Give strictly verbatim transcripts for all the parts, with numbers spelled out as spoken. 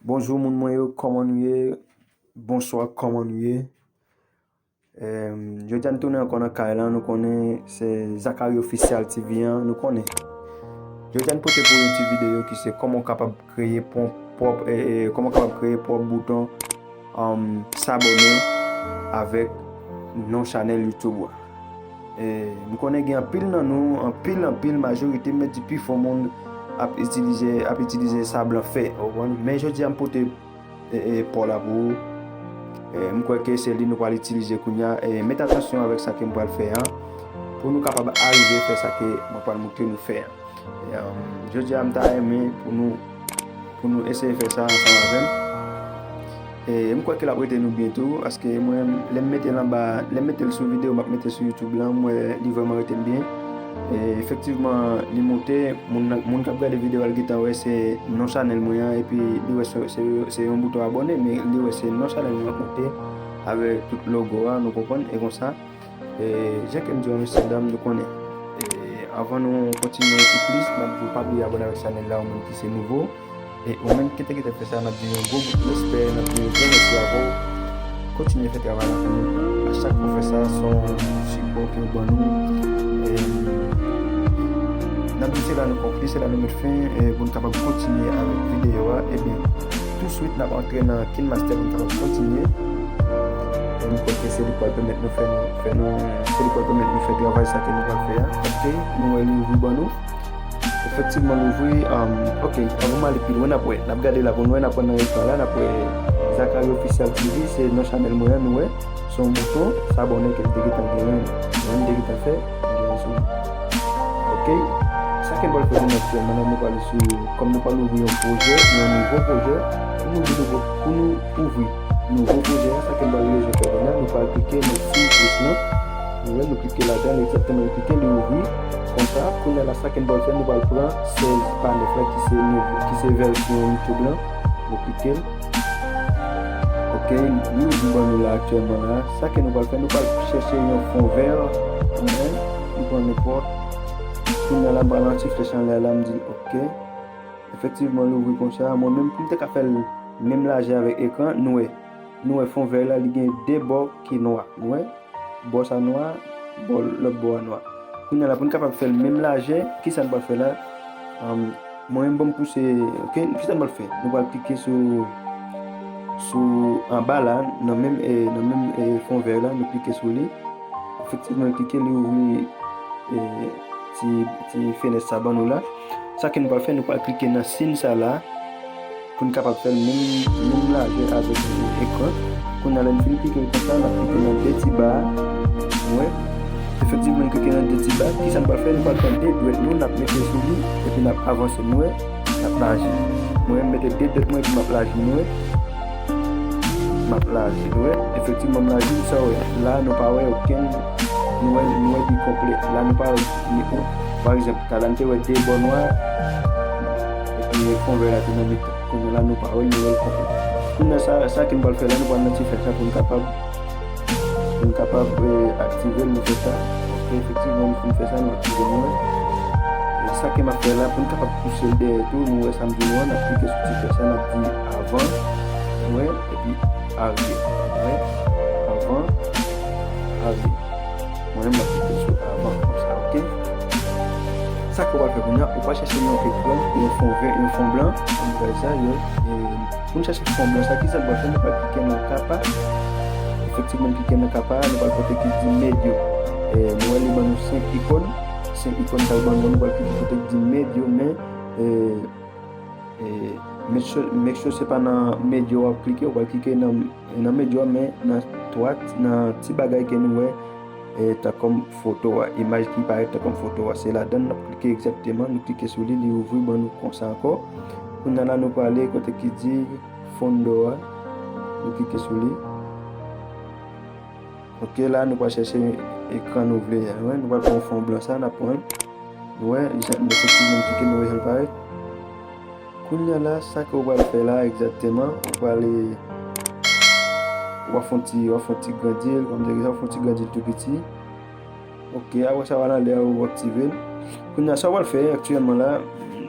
Bonjou moun mwen yo, kòman nou ye? Bonswa, kòman nou ye? Em, jodi a nou tounen ankò nan kay lan, nou konnen se Zachary Official T V an, nou konnen. Jodi a nou pote pou yon ti videyo ki se kòman w kapab kreye pwòp, pwòp, e, e, kòman w kapab kreye pwòp bouton, um, s'abonner avèk non chanèl YouTube ou a. E, m konnen gen anpil nan nou, anpil, anpil, majorite, m mèt di pifò moun ap itilize, ap itilize sa blan fè, w konprann? Men jodi a m pote, e, e, pa w la pou ou. E, m kwè ke se li nou pral itilize kounye a. E, mete atansyon avèk sa ke m pral fè an, pou nou kapab arive fè sa ke mwen pral montre nou fè an. E, um, jodi a, m ta renmen pou nou, pou nou eseye fè sa ansanm avè m. E m kwè ke l ap rete nou byen tou, paske mwen, lè m mete l anba, lè m mete l sou videyo m ap mete sou YouTube lan, m wè li vrèman rete m byen. E efektivman, li moute, moun nan, moun k ap gade videyo a, l gentan wè se non chanèl mwen an, epi li wè se, se, se yon bouton abòne, men li wè se non chanèl mwen k moute avèk tout logo a, nou konprann, e konsa. E, jan ke m di w, mesye dam, nou konnen. E, avan nou kontinye pi plis, n ap di w pa bliye abòne avèk chanèl la, ou menm ki se nouvo. E ou menm ki te gentan fè sa, n ap di w yon gwo bout respè, n ap di w yon gran mèsi avè w. Kontinye fè travay la pou nou. A chak fwa w fè sa, se yon sipò ke w ban nou. E, n ap di se la nou konkli, se la nou met fen, e, pou n kapab kontinye avèk videyo a. Ebyen, tou swit, n ap antre nan KineMaster pou n kapab kontinye. E m kwè ke se li k pral pèmèt nou fè nou, fè nou, se li k pral pèmèt nou fè travay sa ke nou pral fè a. Ok, nou wè li ouvri ban nou. Efektivman, l ouvri. Um, ok, avan m ale pi lwen, n ap wè. N ap gade la pou nou wè, n ap wè nan ekran la, n ap wè Zachary Official T V, se non chanèl mwen an, nou wè. Se yon bouton, s'abonner ke m te gentan genyen. Mwen, m te gentan fè, m genyen sou li. Ok, sa ke m pral fè kounye a aktyèlman la, nou pral sou, kòm nou pral ouvri yon pwojè, yon nouvo pwojè, pou nou ouvri nouvo, pou nou ouvri nouvo pwojè a, sa ke m pral bezwen fè kounye a, nou pral klike nan siy plis lan. Nou wè, nou klike ladan l, egzakteman, nou klike, li ouvri. Konsa, kounye a la, sa ke n pral fè, nou pral pran sèz pa nèf la, ki se nouvo, ki se vèsyon YouTube lan. Nou klike l. Ok, li ouvri ban nou la aktyèlman la. Sa ke nou pral fè, nou pral chèche yon fon vè. Mwen, nou pran nenpòt. Kounye a la, m pral nan ti flèch anlè la, m di l ok. Efektivman, li ouvri konsa. Mwen menm, pou m te ka fè l menm lajè avèk ekran, nou wè. Nou wè fon vè la, li gen de bò ki nwa. Nou wè? Bò sa nwa, bò, lòt bò a nwa. Kounye a la, pou n kapab fè l menm lajè, kisa n pral fè la? Anm, mwen menm, ban m pouse, ok, kisa n pral fè? Nou pral klike sou, sou anba la, nan menm, e, nan menm, e, fon vè la, nou klike sou li. Efektivman, klike, li ouvri, e, ti, ti fenèt sa ban nou la. Sa ke nou pral fè, nou pral klike nan siy sa la pou n kapab fè l menm, menm lajè avèk ekran. Kounye a, lè n fin klike l konsa, n ap klike nan de ti ba a. Ou wè? Efektivman, n klike nan de ti ba. Kisa n pral fè? Nou pral pran de dwèt nou, n ap mete sou li, epi n ap avanse, nou wè? N ap laji. Mwen, m mete de dwèt mwen, epi m ap laji, nou wè? M ap laji, nou wè? Efektivman, m laji, sa w wè. La, nou pa wè okenn, nou wè, nou wè li konplè. La, nou pa wè ni, pa egzanp, talè a n te wè de bò nwa, epi fon vè la te nan mitan. Kounye a la, nou pa wè l, nou wè l konplè. Kounye a, sa, sa ke n pral fè la, nou pral nan ti flèch la pou n kapab, pou n kapab, e, aktive l, nou fè sa. Ok, efektivman, nou fin fè sa, nou aktive l, nou wè. E sa ke m ap fè la, pou n kapab pouse l dèyè tou, nou wè sa m di nou an, n ap klike sou ti flèch la, n ap di avan, nou wè, epi aryè. Mwen, avan, aryè. Mwen menm, m ap klike sou avan, konsa, ok? Sa ke w pral fè kounye a, ou pral chèche yon ekran, yon fon vè, yon fon blan, yon bagay sa, yon, e, pou n chèche fon blan sa, kisa n pral fè? Nou pral klike nan kapa. Efektivman, n klike nan kapa, nou pral kote ki di medyo. E, nou wè li ban nou senk ikòn. Senk ikòn sa yo ban nou, nou pral klike kote ki di medyo, men, e, E, make sure, make sure se pa nan medyo w ap klike, ou pral klike nan, nan medyo a, men nan twa, nan ti bagay ke nou wè, e, tankou foto a, imaj ki parèt tankou foto a. Se ladan l n ap klike egzakteman, nou klike sou li, li ouvri ban nou konsa ankò. Kounye a la, nou prale kote ki di fondo a, nou klike sou li. Ok, la, nou pral chèche ekran nou vle a, wi. Nou pral pran fon blan sa, n ap pran. Nou wè, nou efektivman klike, nou wè jan l parèt. Kounye a la, sa ke w pral fè la egzakteman, ou pral, w ap fè yon ti, w ap fè yon ti grandi l, kòm di sa, w ap fè yon ti grandi l tou piti. Ok, apre sa, w al anlè a, w aktive l. Kounye a, sa w pral fè aktyèlman la,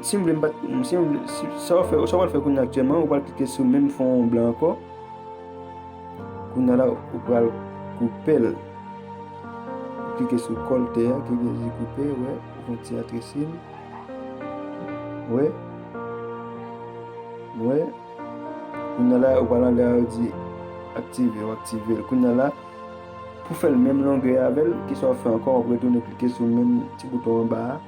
Si m vle, m pa t, si m vle, si, sa w fè, sa w pral fè kounye a aktyèlman, ou pral klike sou menm fon blan ankò. Kounye a la, ou pral koupe l. Ou klike sou kòlte a, ki vle di koupe, wè, ou fè yon ti atresi l. Wè. Wè. Kounye a la, ou pral anlè a, yo di aktive, ou aktive l. Kounye a la, pou fè l menm longè avè l, kisa w fè ankò? W ap retounen klike sou menm ti bouton anba a,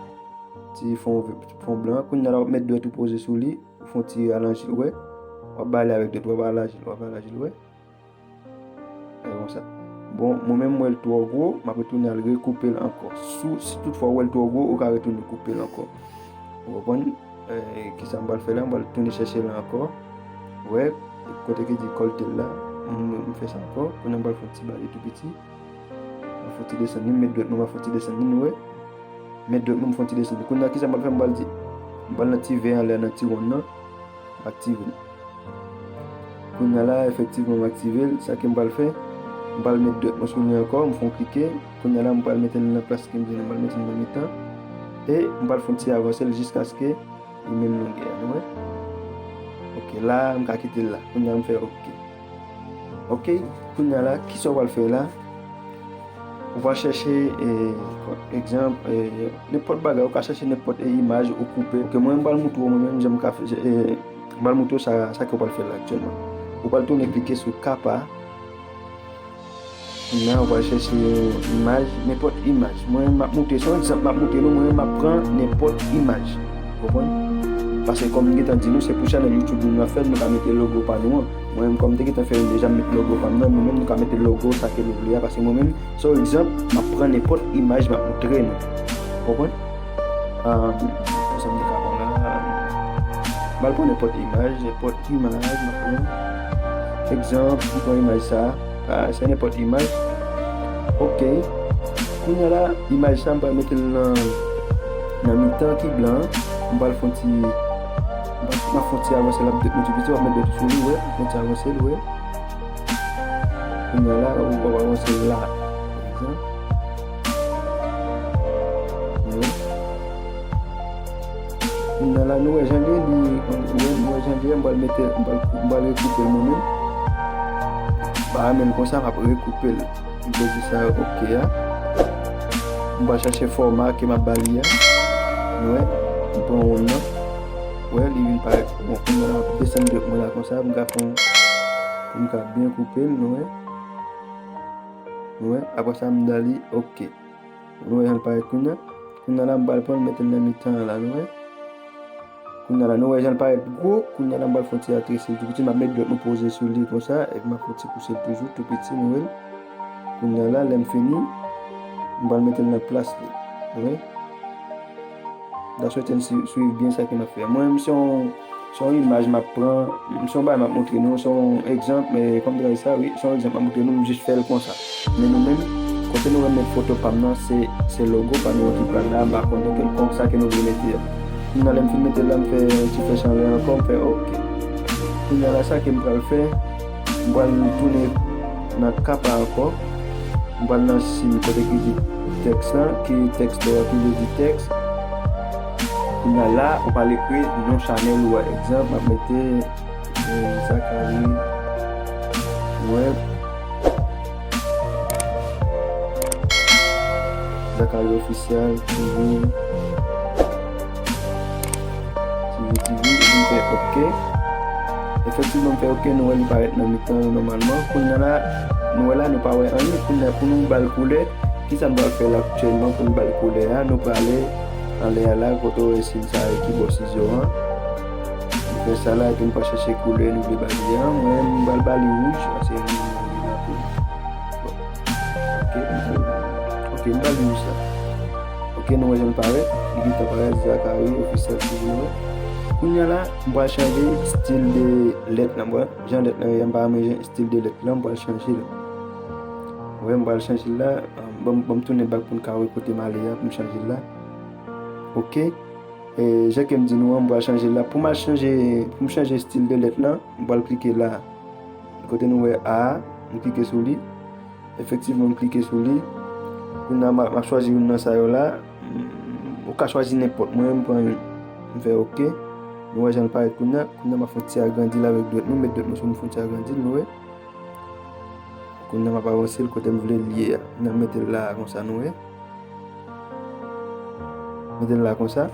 ti fon, fon blan. Kounye a la, w ap met dwèt ou poze sou li, ou fè yon ti alaji l, wè. W ap bale avèk dwèt, w ap alaji l, w ap alaji l, wè. E konsa. Bon, mwen menm, m wè l twò gwo, m ap retounen al rekoupe l ankò. Si, si toutfwa w wè l twò gwo, ou ka retounen koupe l ankò. Ou konprann? Eh, kisa m pral fè la? M pral tounen chèche la ankò. Wè, kote ki di kòlte l la, m, m fè sa ankò. Kounye a m pral fè yon ti bale tou piti. M fè yon ti desann li, m met dwèt mwen, m fè yon ti desann li, nou wè. Met dwèt mwen, m fè yon ti desann li. Kounye a, kisa m pral fè? M pral di, m pral nan ti vè anlè, nan ti wonn nan, m aktive l. Kounye a la, efektivman, m aktive l. Sa ke m pral fè, m pral met dwèt mwen sou li ankò, m fè yon klike. Kounye a la, m pral mete l nan plas ke m di nou, m pral mete l nan mitan. E m pral fè yon ti avanse l jiskaske li menm longè a, nou wè. Ok, la, m ka kite l la. Kounye a, m fè ok. Ok, kounye a la, kisa w pral fè la? Ou pral chèche, eh, egzanp, eh, nenpòt bagay, ou ka chèche nenpòt, eh, imaj ou koupe. Ok, mwen, m pral moutre w mwen menm jan m ka fè, eh, m pral moutre w sa, sa ke w pral fè la aktyèlman. Ou pral tounen klike sou kapa. Kounye a, ou pral chèche imaj, nenpòt imaj. Mwen, m ap moutre, se yon egzanp m ap moutre nou, mwen, m ap pran nenpòt imaj. Konprann? Paske kòm m gentan di nou, se pou chanèl YouTube nou n ap fè, nou ka mete logo pa nou an. Mwen menm, kòm m te gentan fè youn deja, m met logo pa m nan, nou menm, nou ka mete logo sa ke nou vle a, paske mwen menm, se yon egzanp, m ap pran nenpòt imaj, m ap moutre nou. Konprann? Ah, konsa m te ka pran la. M al pran nenpòt imaj, nenpòt imaj, m ap pran. Egzanp, m pran imaj sa. Ah, se nenpòt imaj. Ok. Kounye a la, imaj sa, m pral mete l nan, nan mitan ki blan an. M pral fè yon ti, m pral, m ap fè yon ti avanse l ap dwèt mwen ti piti, w ap met dwèt sou li, wè. M fè yon ti avanse l, wè. Kounye a la, ou, w ap avanse l la, pa egzanp. Wè. Kounye a la, nou wè jan l ye, li, nou wè, nou wè jan l ye, m pral mete, m pral, m pral rekoupe l mwen menm. M pa renmen l konsa, m ap rekoupe l. M peze sa, ok a. M pral chache fòma ke m ap ba li a. Nou wè, m pran wonn nan. Wè, li vin parèt. Bon, kounye a la, m ap desann dwèt mwen la konsa, m ka fè yon, pou m ka byen koupe l, nou wè. Nou wè, apre sa, m dali, ok. Nou wè jan l parèt kounye a? Kounye a la, m pral pran l, mete l nan mitan an la, nou wè. Kounye a la, nou wè jan l parèt gwo. Kounye a la, m pral fè yon ti atresi l tou piti. M ap met dwèt mwen poze sou li konsa, epi m ap fè yon ti pouse l toujou, tou piti, nou wè l. Kounye a la, lè m fini, m pral mete l nan plas li. Nou wè? M ta swete n si-, swiv byen sa ke m ap fè. Mwen menm, se yon, se yon imaj m ap pran, se yon bagay m ap montre nou, se yon egzanp, men kòm travay sa, wi, se yon egzanp m ap montre nou, m jis fè l konsa. Men nou menm, kote nou wè m met foto pa m nan, se, se logo pa nou an ki pral la, m pa konnen kèlkonk sa ke nou vle mete a. Kounye a, lè m fin mete l la, m fè ti flèch anlè ankò, m fè ok. Kounye a la, sa ke m pral fè, m pral tounen nan kapa ankò. M pral nan sin kote ki di tèks lan, ki tèks la, ki vle di tèks. Kounye a la, ou pral ekri non chanèl ou a. Egzanp, m ap mete, eh, Zacharie. Wè. Zacharie Officiel, T V. T V, T V, epi m fè ok. Efektivman, m fè ok, nou wè li parèt nan mitan nou nòmalman. Kounye a la, nou wè la, nou pa wè anyen. Kounye a, pou nou ba l koulè, kisa nou pral fè la aktyèlman pou nou ba l koulè a? Nou prale anlè a la, kote w wè sin sa a ki bò sizo an. Nou fè sa la, epi nou pral chèche koulè nou vle ba li a. Mwen, m pral ba li wouj, paske nou, nou, nou, nou, Ok. Ok, m pral di nou sa. Ok, nou wè jan l parèt. Li gentan parèt, Zacharie Officiel T V, nou wè. Kounye a la, m pral chanje stil de lèt lan. Bon, jan lèt lan ye, m pa renmen jan, stil de lèt lan, m pral chanje l. Wè, m pral chanje l la. Ban, ban m tounen bak pou n ka wè kote m ale a, pou m chanje l la. Ok. E, jan ke m di nou an, m pral chanje l la. Pou m al chanje, pou m chanje stil de lèt lan, m pral klike la. Kote nou wè A a, m klike sou li. Efektivman, m klike sou li. Kounye a, m ap, m ap chwazi youn nan sa yo la. Mm, ou ka chwazi nenpòt. Mwen, m pran youn. M fè oke. Nou wè jan l parèt kounye a. Kounye a m ap fè yon ti agrandi l avèk dwèt mwen. Met dwèt mwen sou li, m fè yon ti agrandi l, nou wè. Kounye a m ap avanse l kote m vle l ye a. Kounye a m mete l la konsa, nou wè. Mete l la konsa.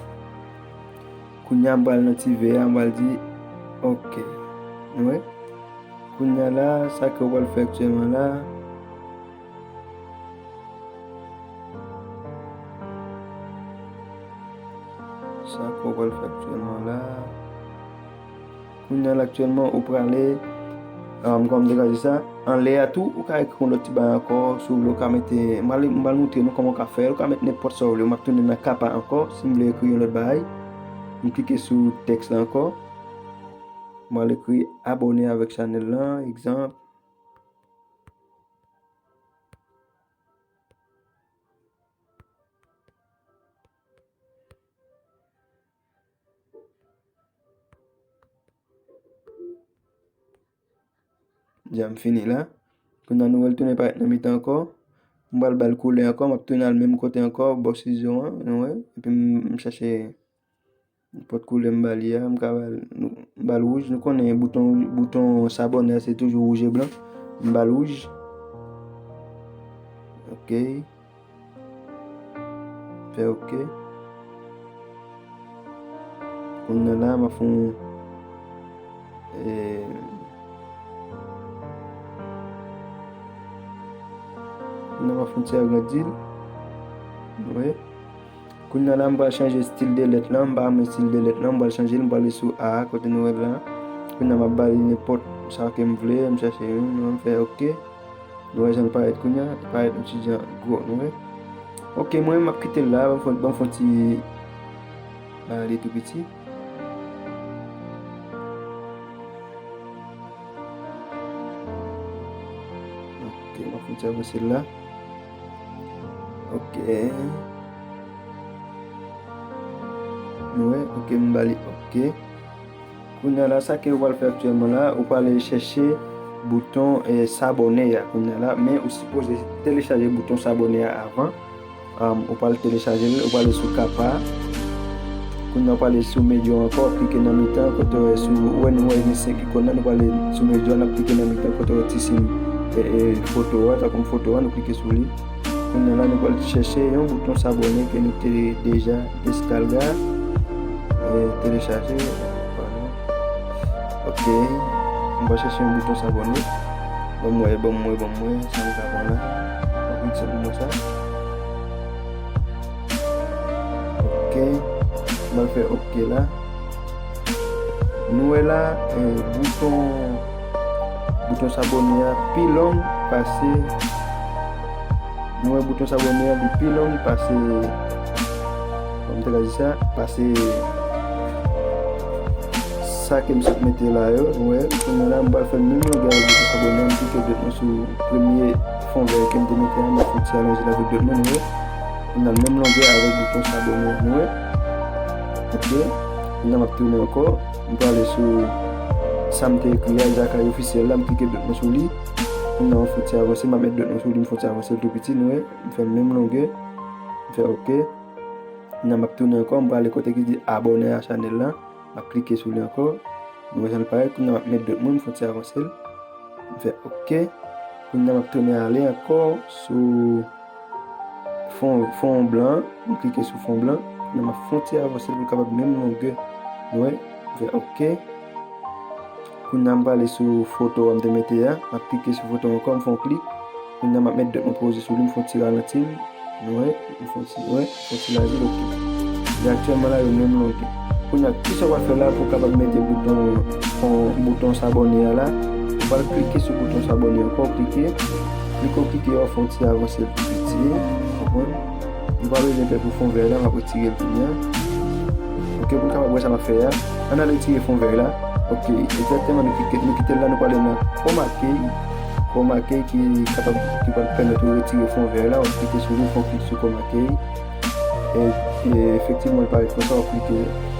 Kounye a m pral nan ti V a, m pral di oke. Nou wè. Kounye a la, sa ke w pral fè aktyèlman la, sa ke w pral fè aktyèlman la. Kounye a la, aktyèlman, ou prale, um, kòman m te ka di sa? Anlè a tou, ou ka ekri yon lòt ti bagay ankò. Si w vle, ou ka mete, m pral, m pral montre nou kòman w ka fè l. Ou ka mete nenpòt sa w vle. M ap tounen nan kapa ankò. Si m vle ekri yon lòt bagay, m klike sou tèks la ankò. M pral ekri abòne avèk chanèl lan, egzanp. Deja m fini la. Kounye a nou wè l tounen parèt nan mitan ankò. M pral ba l koulè ankò, m ap tounen al menm kote ankò, bò sizo an, nou wè. Epi m, m chache nenpòt koulè m ba li a, m ka ba l, nou, m ba l wouj. Nou konnen bouton, bouton s'abonner a se toujou wouj e blan. M ba l wouj. Oke. Fè oke. Kounye a la, m ap fè yon, eh, kounye a m ap fè yon ti agrandi l. Wi. Kounye a la, m pral chanje stil de lèt lan. M pa renmen stil de lèt lan. M pral chanje l. M pral ale sou A a, kote nou wè l la. Kounye a, m ap ba li nenpòt sa ke m vle. M chache youn, m fè oke. Nou wè jan l parèt kounye a, li parèt yon ti jan gwo, nou wè. Oke, mwen, m ap kite l la, ban m fè, ban m fè yon ti, ba li tou piti. Oke, m ap fè yon ti avanse l la. Oke. Nou wè, oke, m ba li oke. Kounye a la, sa ke ou pral fè aktyèlman la, ou pral ale chèche bouton, eh, s'abonner a kounye a la, men ou sipoze telechaje bouton s'abonner a avan. Um, ou pral telechaje l, ou pral ale sou kapa. Kounye a, ou pral ale sou medya ankò, klike nan mitan, kote w wè sou, ou wè nou wè gen senk ikòn la, nou pral ale sou medya, n ap klike nan mitan, kote w wè ti siy, eh, eh, foto a, tankou foto a, nou klike sou li. Kounye a la, nou pral chèche yon bouton s'abonner ke nou te deja deskalga, eh, telechaje. Oke. M pral chèche yon bouton s'abonner. Ban m wè, ban m wè, ban m wè, sa m ka pran la. Yon egzanp mwen sa. Oke. M pral fè oke la. Nou wè la, eh, bouton, bouton s'abonner a pi long pase, nou wè bouton s'abonner a li pi long pase, kòman m te ka di sa, pase sa ke m sot mete la yo, nou wè, kounye a la, m pral fè menm longè avèk bouton s'abonner a, m klike dwèt mwen sou premye fon vè ke m te mete a, m ap fè yon ti alonje l avèk dwèt mwen, nou wè. Kounye a l menm longè avèk bouton s'abonner a, nou wè. Oke. Kounye a m ap tounen ankò. M prale sou sa m te ekri a, Zachary Officiel la, m klike dwèt mwen sou li. Kounye a m fè yon ti avanse, m ap met dwèt mwen sou li, m fè yon ti avanse l tou piti, nou wè. M fè l menm longè. M fè oke. Kounye a m ap tounen ankò, m prale kote ki di abòne a chanèl la. M ap klike sou li ankò. Nou wè jan l parèt. Kounye a m ap met dwèt mwen, m fè yon ti avanse l. M fè oke. Kounye a m ap tounen ale ankò sou fon, fon blan. M klike sou fon blan. Kounye a m ap fè yon ti avanse l pou l kapab menm longè. Nou wè? M fè oke. Kounye a m prale sou foto a m te mete a. M ap klike sou foto a ankò, m fè yon klik. Kounye a m ap met dwèt mwen poze sou li, m fè yon ti ralanti l. Nou wè, m fè yon ti, wè, m fè yon ti laji l, oke. Men aktyèlman la, yo menm longè. Kounye a, kisa w pral fè la pou w kapab mete bouton, bouton s'abonner a la? Ou pral klike sou bouton s'abonner ankò, klike. Klike w klike, w ap fè yon ti avanse l pi piti, konprann? Nou pa bezwen pè pou fon vè la, m ap retire l kounye a. Oke, pou n kapab wè sa m ap fè a, ann al retire fon vè la. Oke, egzakteman, nou kite, nou kite l la, nou prale nan Chroma Key. Chroma Key ki kapab, ki pral pèmèt ou retire fon vè la, w ap klike sou li, fè yon klik sou Chroma Key. E, e efektivman, li parèt konsa, w ap klike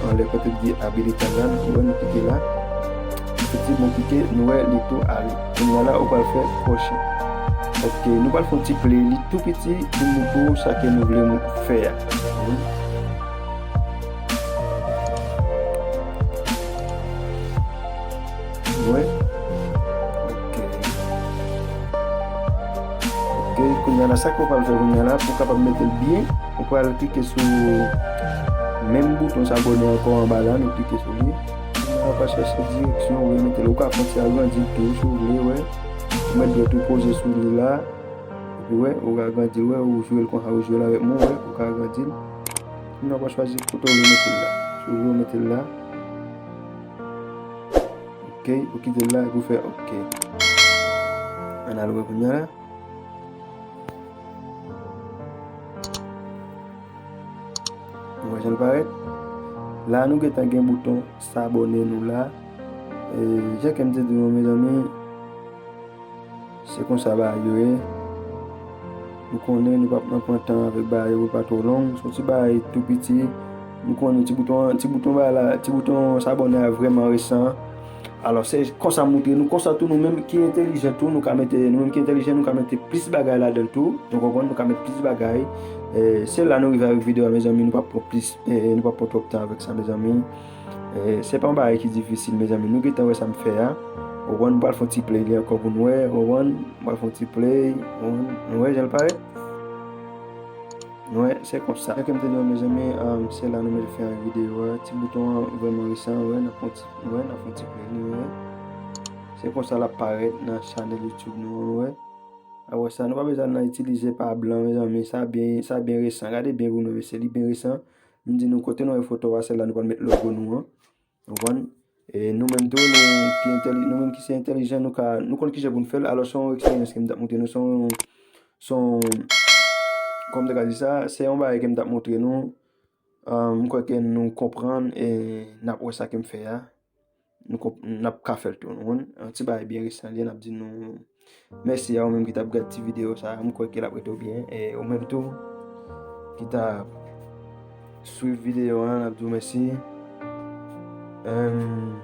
anlè kote ki di abilite la, nou wè nou klike la. Efektivman, w klike, nou wè li tou ale. Kounye a la, ou pral fè kwoche. Oke, nou pral fè yon ti play li tou piti pou nou montre w sa ke nou vle nou fè a. Wi. Wè. Ok. Ok, kounye a la, sa ke w pral fè kounye a la, pou w kapab mete l byen, ou pral klike sou menm bouton sa abòne ankò anba la, nou klike sou li. Kounye a, w pral chèche direksyon ou vle mete l. Ou ka fè yon ti agrandi l tou, si w vle, wè. Ou mèt dwèt ou poze sou li la. Epi, wè, ou ka agrandi l, wè, ou jwe l konsa, ou jwe l avèk mwen, wè, ou ka agrandi l. Kounye a, w pral chwazi kote w vle mete l la. Si w vle w mete l la. Ok, ou kite l la epi w fè ok. Ann al wè kounye a la. Ou wè jan l parèt? La, nou gentan gen bouton sabòne nou la. E, jan ke m te di nou, mezanmi, se konsa bagay yo ye. Nou konnen nou p ap nan pran tan avèk bagay yo, pa twò long. Se yon ti bagay tou piti. Nou konnen ti bouton, ti bouton bagay la, ti bouton sabòne a vrèman resan. Alò, se konsa m montre nou. Konsa tou, nou menm ki entèlijan tou, nou ka mete, nou menm ki entèlijan, nou ka mete plis bagay ladan l tou. Nou konprann, nou ka mete plis bagay. E, se la nou rive avèk videyo a, mezanmi, nou p ap pran plis, e, nou p ap pran twòp tan avèk sa, mezanmi. E, se pa yon bagay ki difisil, mezanmi. Nou gentan wè sa m fè a. Ou konprann, m pral fè yon ti play li ankò pou nou wè. Ou konprann, m pral fè yon ti play. Ou konprann, nou wè jan l parèt? Nou wè, se konsa. Jan ke m te di nou, mezanmi, um, se la nou mèt fen videyo a. Ti bouton an vrèman resan, wè, n ap fè yon ti, wè, n ap fè yon ti play li, wè. Se konsa l ap parèt nan chanèl YouTube nou an, wè. Apre sa, nou pa bezwen al nan itilize pa blan, mezanmi. Sa byen, sa byen resan. Gade byen pou nou, mesye, li byen resan. M di nou kote nou wè foto a, se la nou pral met logo nou an. Ou konprann? E nou menm tou, nou ki entèli-, nou menm ki se entèlijan, nou ka, nou konn kijan pou n fè l. Alò, se yon eksperyans ke m t ap montre nou, se yon, se yon, kòman m te ka di sa? Se yon bagay ke m t ap montre nou. Ah, m kwè ke nou konprann e n ap wè sa ke m fè a. Nou konp-, n ap ka fè l tou, nou konprann? Yon ti bagay byen resan li ye, n ap di nou mèsi a ou menm ki t ap gad ti videyo sa a. M kwè ke l ap rete w byen. E ou menm tou, ki t ap swiv videyo a, n ap di w mèsi. Em,